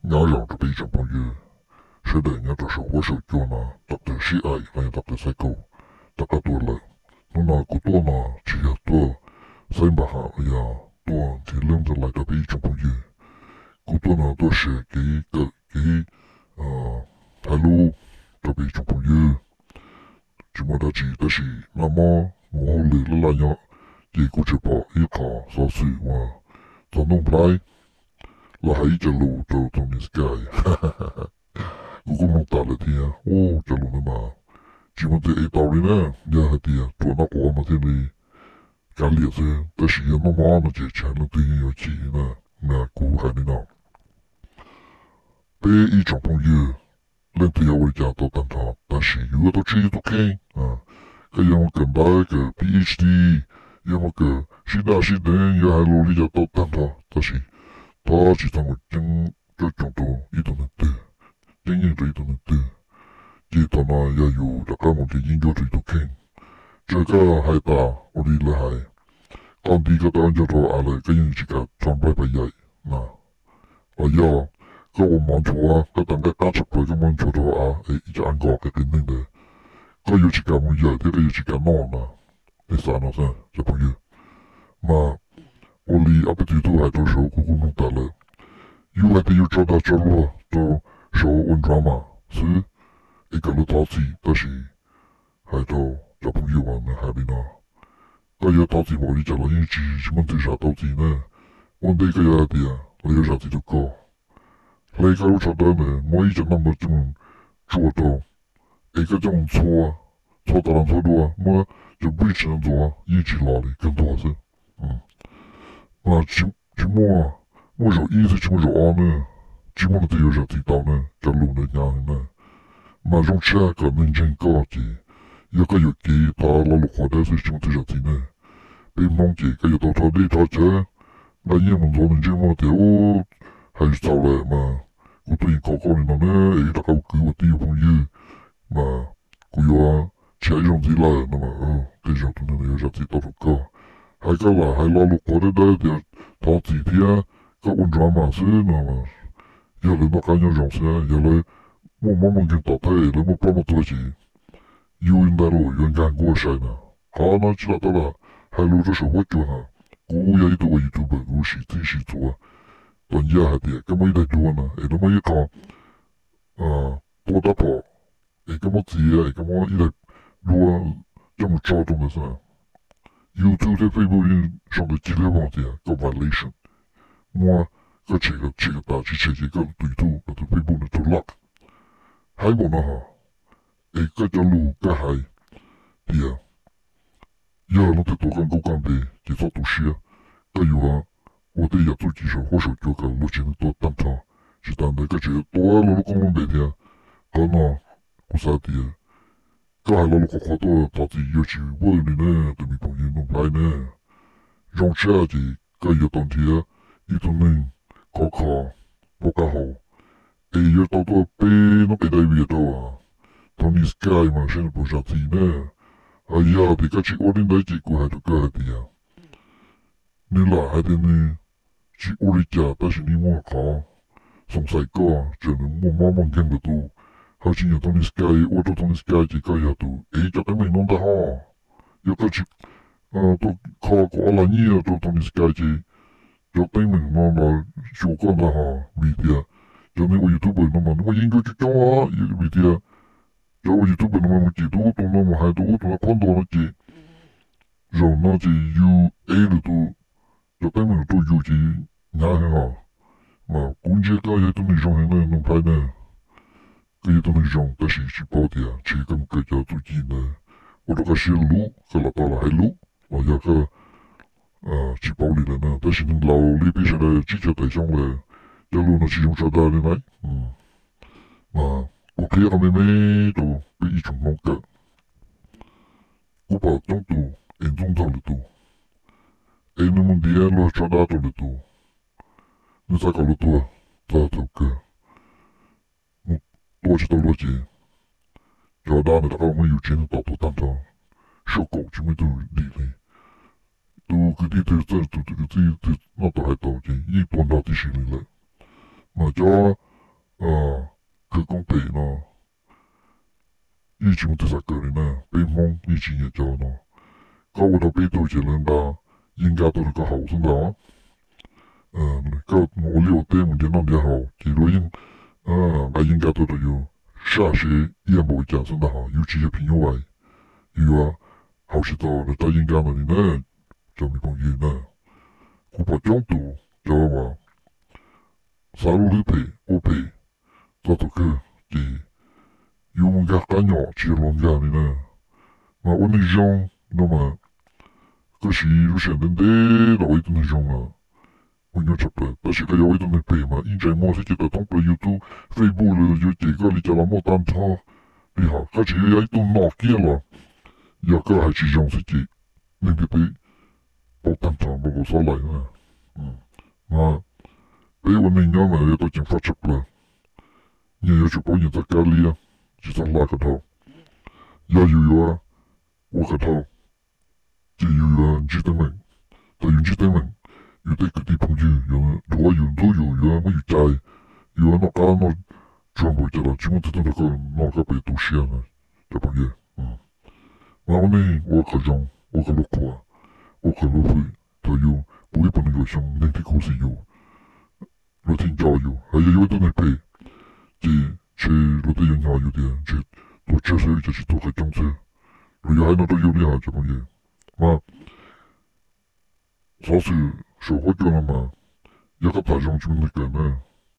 Nyob zoo rau peb ib tsoom phooj ywg sawv daws nyob rau saum huab saum cua no, tom qab sib aim los yog tom qab xaiv kaum rov qab tuaj lawm. Hnub no kuv tuaj no tsis yog tuaj xaiv npam ham los yog tuaj nrhiav lub nra lais rau peb ib tsoom phooj ywg. Kuv tuaj no tuaj share kev kawm kev hais lus rau peb ib tsoom phooj ywg. Tsis muaj dab tsi tab sis nag hmo mus hauj lwm laj laj nyob, ces kuv tseem pom ib qho xov xwm uas txog Nuj Nplhaib los hais ib co lus rau Tony Sky. Kuv kuj mloog tas lawm thiab, ua cov lus ntawd mas tsis muaj txiv ev tau li na. Yog hais tias ruam noj quav mas thiaj li kav liam xwb, tab sis yog noj mov no ces tsis hais leej twg yeej yuav chim na. Mas kuv hais li no, peb ib tsoom phooj ywg, leej twg yog ua li cas tau tag nrho, tab sis yus yuav tau tswj yus tus kheej. Koj yuav mus kawm ntawv kawm PhD, yuav mus kawm sib daj sib deev, yuav hais lus li cas tau tag nrho, tab sis thov tsis txhob mus ceeb cob coog rau ib tug neeg twg, ceeb yeej rau ib tug neeg twg, ces thaum no yog yus rov qab mus nrhiav yeeb ncuab rau yus tus kheej. Txawm koj hais tas ua li lawv hais, koj nti koj tau nco rau av lawm koj yeej tsis kam rho nplaig pab yaim na. Los yog koj ua mov nchuav, koj tau nqaij qab tshaj plaws koj muab nchuav rau av es ib co av nkos qis qis neeg ntawd, koj yuav tsis kam mus yaim thiab koj yuav tsis kam noj na. Nej xav no xwb cov phooj ywg. Mas ua li ob peb tug YouTube hais rau saum kuv kuj mloog tas lawm, yus hais tias yus tso dag tso luag rau saum ua drama xwb es kom lawv thov txim, tab sis hais rau cov phooj ywg uas nws hais li no, koj yuav thov txim npaum li cas los yeej tsis tsis muaj ntxim zam tau txim na. Ua ntej koj yuav hais tias lawv yuav zam txim rau koj, hle koj lub tsho dawb ntawd muab ib co naj npawg coj mus tsua rau, es koj coj mus ntxhua, ntxhua tas los ntxhua dua, muab cov bridge no ntxuav yeej tsis los li, kawg ntuag xwb. Mas tsis muaj, muaj zaum ib xwb tsis muaj zaum ob na, tsis muaj leej twg yuav zam txim tau na, cov lus ntawd hnyav heev na. Mas zoo tshaj kom neeg ntseeg koj ces yog koj yuam kev thov lo lus qhuav dawb xwb tsis muaj leej twg zam txim na. Peb Hmoob ces koj yuav tau rho dej rho cawv, nqa nyiaj mus ntxuav nws ntsej muag tias, hais txaus lawm mas kuv tuaj yeem kho koj li no na, es wb rov qab ua kwv ua tij ua phooj ywg, mas kuv yuav tsis hais ib zaug ntxiv lawm no mas tej zaum tus neeg yuav zam txim tau rau koj. Hais koj lam hais lo lus qhuav dawb dawb tias thov txim thiab koj ua drama xwb no mas, yog lawv noj qab nyob zoo xwb, yog lawv muaj mob muaj nkeeg tom thawj es lawv muaj plaub muaj tuag ces yus ntag los yuav nkag nkuaj sai na. Qhov no tsis lam tau lam hais lus rau saum huab cua na. Kuv yog ib tug ua YouTuber kuv sim txij sim txhua, tau ncaj hais tias koj muaj ib daim duab na es lawv muaj ib qho tua tab phom es koj muab txiav es koj muab ib daim duab coj mus tso rau ntawd xwb. YouTube thiab Facebook yeej sau ntawv cig liab voos tias koj violation, muab koj tshem kom tshem kom tas, tsis tshem ces koj tus YouTube los tus Facebook nws raug lock. Haib npaum no hos, es koj cov lus koj hais tias yog leej twg tuav koj nkauj koj npe ces txhob tu siab, koj yuav ua tej yam txuj ci saum huab saum cua kom luag tsev neeg tuag tag nrho. Tsis tas ntawd koj tseem yuav tuav luag lub koob lub npe thiab. Qhov no kuv xav tias koj hais lo lus qhuav qhuav tuaj thov txim yuav tsis work li na, tus me phooj ywg Nuj Nplhaib na. Zoo tshaj ces koj yuav tau nrhiav ib tug neeg khov kho, paub qab hau, es yuav tau tuaj pe hnub qes David rau Tony Sky mas saib nws puas zam txim na. Hos yog tias koj tsis ua li ntawd ces kuv hais rau koj hais tias nws lam hais tias nws tsis ua li cas tab sis nws muaj qhov xoom xais koj, txawm nws muaj mob muaj nkeeg lwm tus, ho tsis nyuam Tony Sky ua rau Tony Sky ces koj yog tus ev cov teeb meem no ntag hos. Yog koj tsis tuaj kho kaum ob lak nyiaj rau Tony Sky ces cov teeb meem no los xyuas koj ntag hos, vim tias cov neeg ua YouTuber no mas nws muaj yeeb ncuab coob coob, vim tias cov ua YouTuber no mas mus cem tus ub tus no, mus hais tus ub tus no qhuab ntuas no ces zaum no ces yus ev lwm tus cov teeb meem rau yus ces hnyav heev hos. Mas kuv ntsia koj yog ib tug neeg zoo heev na Nuj Nplhaib na. Koj yog ib tug neeg zoo tab sis tsis paub tias ntshe koj mus kawm cov txuj ci ntawd ua rau koj siab luv, koj lam tau lam hais lus los yog koj tsis paub li lawm na. Tab sis neeg laus li peb sawv daws tsib caug tawm xyoo lawm, cov lus no tsis zoo tso dag li na. Mas kuv qhia qhov me me rau peb ib tsoom Hmoob kawm. Kuv pom coob tus es ntxub ntxaug lwm tus, es nws mus ntiav luag tso dab rau lwm tus, nws xav kom luag tuag txog thaum kawg, mus tua tsis tau luag ces cov dab ntawd rov qab muab yus tsev neeg tom tuag tag nrho, suab kaum tsis muaj ib tug dim li. Tus kwv tij twg txawj tus, tus kwv tij twg noj tau hais tau ces yeej tua nrog tib si li lawm. Mas cov khawv koob phem no yeej tsis muaj tus xav kawm li na. Peb Hmoob yeej tsis nyiam cov no. Koj ua rau peb tug ces lawv nqa yeeb nkab tuaj rau koj haus xwb ntag. Koj mus ua liaj ua teb mus nrhiav noj nrhiav haus ces luag yeej nqa yeeb nkab tuaj rau yus saj seb ib yam npaum li cas xwb ntag. Yus tsis yog phim nyuj vais, yus yuav haus tsis tau rau rab yeeb nkab no li na, cov me phooj ywg na. Kuv pom coob tus cov uas xav lub hlwb phem ua phem txog tus kawg ces yus mus nkag qab nyom tsis yog luag nkag li na. Mas ua neeg zoo no mas koj siv lub sij hawm ntev ntev los ua ib tug neeg zoo mas muaj nyuaj tshaj plaws, tab sis koj yuav ua ib tug neeg phem mas ib ntsais muag xwb ces tawm thoob plaws YouTube, Facebook los yuav cem koj li cas los muaj tag nrho li. Hos koj tsis yog ib tug nom kiag los yog koj hais tsis zoo xwb ces neeg ntiaj teb paub tag nrho npaum nkaus xob laim na. Mas peb ua neeg nyob mas yuav tau ceev faj tshaj plaws. Nyias yuav tsum paub nyias txoj kab liab, tsis txhob hla kom dhau. Yog yus yuav ua kom dhau ces yus yuav ntsib teeb meem. Thaum yus ntsib teeb meem, yus tej kwv tij phooj ywg yuav dhuav yus ntxub yus, yuav muab yus cais, yuav noj qab noj tsuag npaum cas los tsis muaj tus tuaj nrog koj noj koj pem tu siab na cov phooj ywg. Mas ua neeg ua kom zoo, ua kom lub qhuas, ua kom lub hwm. Thaum yus puv ib puas nees nkaum xyoo neeg thiaj khuv xim yus, luag thiaj nco yus. Hos yog yus ua ib tug neeg phem ces ntshe luag tej yuav nco yus tias ntshe tuag tsawg xwb ces tsis tuag qhov coob xwb. Luag yuav hais no rau yus li hos cov phooj ywg. Mas xov xwm saum huab cua no mas yog koj tham zoo tsis muaj neeg kawm na.